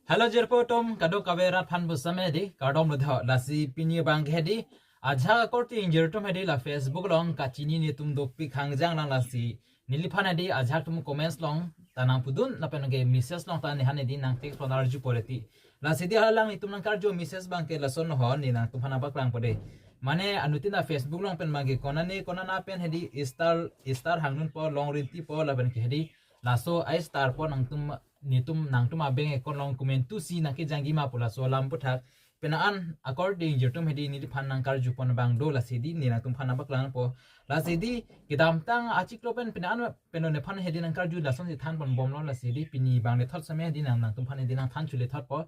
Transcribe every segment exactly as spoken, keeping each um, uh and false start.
Hello jirpo atum, kadokave rat aphan pusitame hedi kardom lo dho. Lasi pini abang ke hedi ajahak akorte ingjir atum hedi la Facebook along kachinine atum dopik hangjang lang, lasi neliphan hedi ajahak atum comments along ta nangpudun lapen ke message along ta nephan hedi nang text pon arjupo reti. Lasi hedi alanglitum nangkarju message abang ke lason ho, ne nangtumphan nangpaklangpo dei. Mane anuttin ta Facebook along pen abang ke konane konane pen hedi star star hangdunpo, long rintipo lapen ke hedi laso a-star po nangtum, netum nangtum a-bank account along komantusi nangkejangji ma pu laso alam aphuthak penang an akorte ingjir atum hedi neliphan nangkarjupon abang do, lasi hedi ne nangtumphan nangpaklangpo. Lasi hedi kedamtang achiklo pen penang an pen nephan hedi nangkarju lasonsi thanponbomlo, lasi hedi pini abang lethot sitame hedi nang nangtumphan hedi nangthan chule thotpo.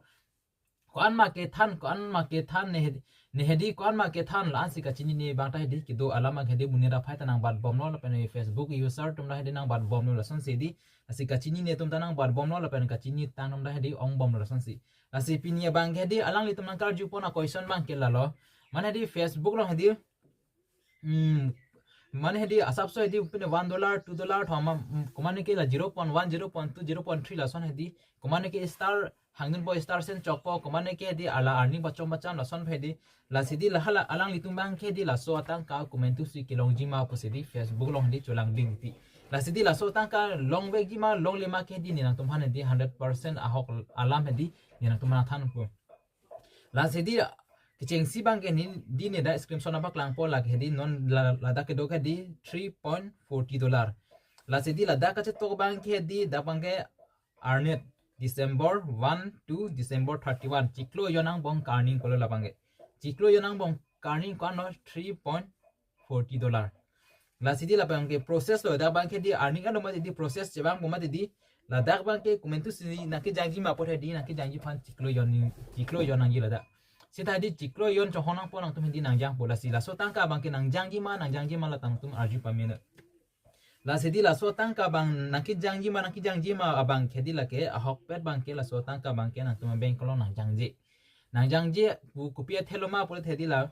Ko-an ma kethan, ko-an ma kethan ne hedi, ne hedi ko-an ma kethan, la-ansi kachinine abang ta hedi kedo alam abang hedi monit aphai ta nangbatbomlo lapen Facebook user atum ta hedi nangbatbomlo lasonsi hedi, lasi kachinine atum ta nangbatbomlo lapen kachinitang atum ta hedi ongbomlo lasonsi. Lasi pini abang ke hedi alanglitum nangkarjupon a-question abang ke lalo. Mane hedi Facebook along hedi, hmm, mane hedi asapso hedi pine one dollar, two dollar thoma, hmm, komane ke la zero point one, zero point two, zero point three lason hedi, komane ke star hangdunpo, star sen chokpo, komane ke hedi ala earning pachom pacham lason hedi. Lasi hedi la hala alanglitum abang ke hedi laso atangka komantusi kelongji ma pusi hedi Facebook along hedi cholangding ti. Lasi hedi laso atangka longvekji ma longle ma ke hedi ne nangtumphan hedi hundred percent ahok alam hedi ne nangtumphan thanpo. Lasi hedi kechengsi abang ke ne hedi ne dak screenshot nangpaklangpo, lake hedi non la, ladak kedo ke hedi three point forty dollar. Lasi hedi ladak kachetok abang ke hedi dak abang ke earned December one to December thirty-one, chiklo jon angbong ka-earning pulo labang ke. Chiklo jon angbong ka-earning ko-anlo three point forty dollar. Lasi hedi labang ke process lo, dak abang ke hedi earning ano mati hedi process chevangpo mati hedi, ladak abang ke komantusi nangkejangji ma apot hedi nangkejangji aphan chiklo jon ni, chiklo jon nangji ladak. Seta hedi chiklo jon chohon nangpo nangtum hedi nangjangpo, lasi laso atangka abang ke nangjangji ma, nangjangji ma la tangtum arju pamelo. Lasi hedi laso atangka abang nangkejangji ma, nangkejangji ma abang ke hedi lake ahokpet abang ke laso atangka abang ke nangtum a-bank along nangjangji. Nangjangji pu kopi athelo ma pulote hedi la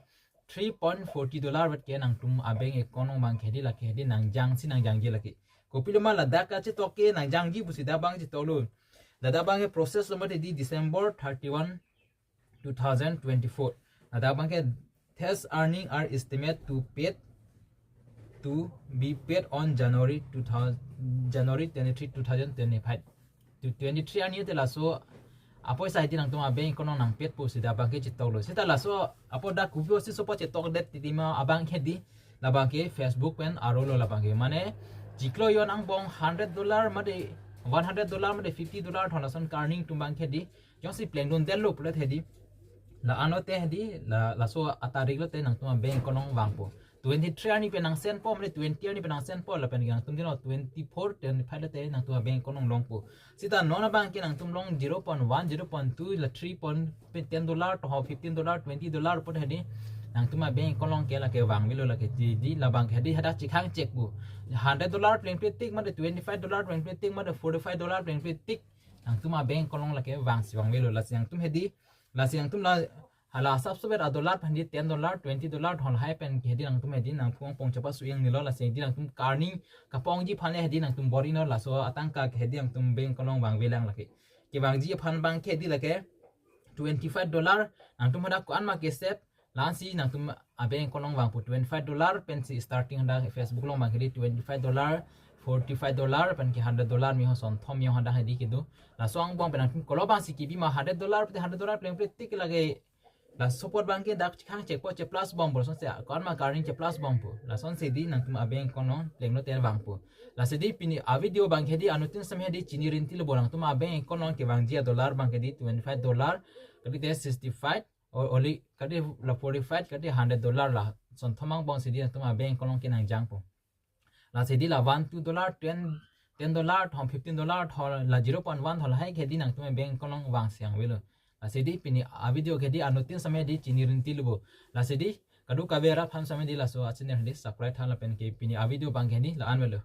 three point forty dollar vet ke nangtum a-bank account along abang ke hedi lake hedi nangjangsi nangjangji lake. Kopilo ma ladak kachetok ke nangjangji pusi dak abang chetoklo. Ladak abang ke process lo mati hedi December thirty-one, two thousand twenty-four. Ladak abang ke these earning are estimate to paid, to be paid on January two thousand, January twenty-three, two thousand twenty-five. To twenty-three arni te laso apoisa hedi nangtum a-bank account along nangpaid pusi dak abang ke chetoklo. Seta laso apot dak kopi osi sopo chetokdet titi ma abang ke hedi labang ke Facebook pen arolo labang ke. Mane chiklo jon angbong hundred dollar mate one hundred dollar mate fifty dollar thon lason ka-earning atum abang ke hedi jongsi plengdundetlo pulote hedi, la ano te hedi la, laso atarik lote nangtum a-bank account along vangpo. Twenty-three arni pen nangsendpo mane twenty arni pen nangsendpo lapen nangtum dino twenty-four, twenty-five lote nangtum a-bank account along longpo. Seta non abang ke nangtum long zero point one, zero point two la three point ten dollar to fifteen dollar, twenty dollar apot hedi nangtum a-bank account along ke lake vangvelo lake hedi labang ke hedi hadak chekhang chekpo. Hundred dollar plengple tik mate twenty-five dollar plengple tik mate forty-five dollar plengple tik nangtum a-bank account along lake vangsi vangvelo, lasi nangtum hedi, lasi nangtum la hala asapso vet a-dollar aphan hedi ten dollar, twenty dollar thon lahai pen ke hedi nangtum hedi nangpung pong chapa suyang nilo, lasi hedi nangtum ka-earning kapongji aphan le hedi nangtum bor-ino, laso atangka ke hedi nangtum bank account along vangvelang lake. Kevangji aphan abang ke hedi lake twenty-five dollar, nangtum hadak ko-an ma ke-save, la-ansi nangtum a-bank account along vangpo. Twenty-five dollar pensi starting hadak Facebook along abang ke hedi twenty-five dollar, forty-five dollar pen ke hundred dollar mi ho sonthom mi ho hadak hedi kedo. Laso angbong pen nangtum kolo abangsi kebi ma hundred dollar, hundred dollar plengple tik lake. Laso apot abang ke dak chekhang chekpo, che-plus bompo, lasonsi ko-an ma ka-earning che-plus bompo. Lasonsi hedi nangtum a-bank account along plenglote vangpo. Lasi hedi pini a-video abang ke hedi anuttin sitame hedi chini rinti lo bo, nangtum a-bank account along kevangji a-dollar abang ke hedi twenty-five dollar, kali te sixty-five, o, oli, kali la forty-five, kali hundred dollar la. Sonthom angbong si hedi nangtum a-bank account along ke nangjangpo. Lasi hedi la one, two dollar, ten, ten dollar thon, fifteen dollar thon, la zero point one thon lahai ke hedi nangtum a-bank account along vangsi vangvelo. Lasi hedi pini a-video ke hedi anuttin sitame hedi chini rinti lo bo. Lasi hedi kadokave rat aphan sitame hedi laso a-channel hedi subscribe tha lapen ke pini a-video abang ke hedi la-an velo.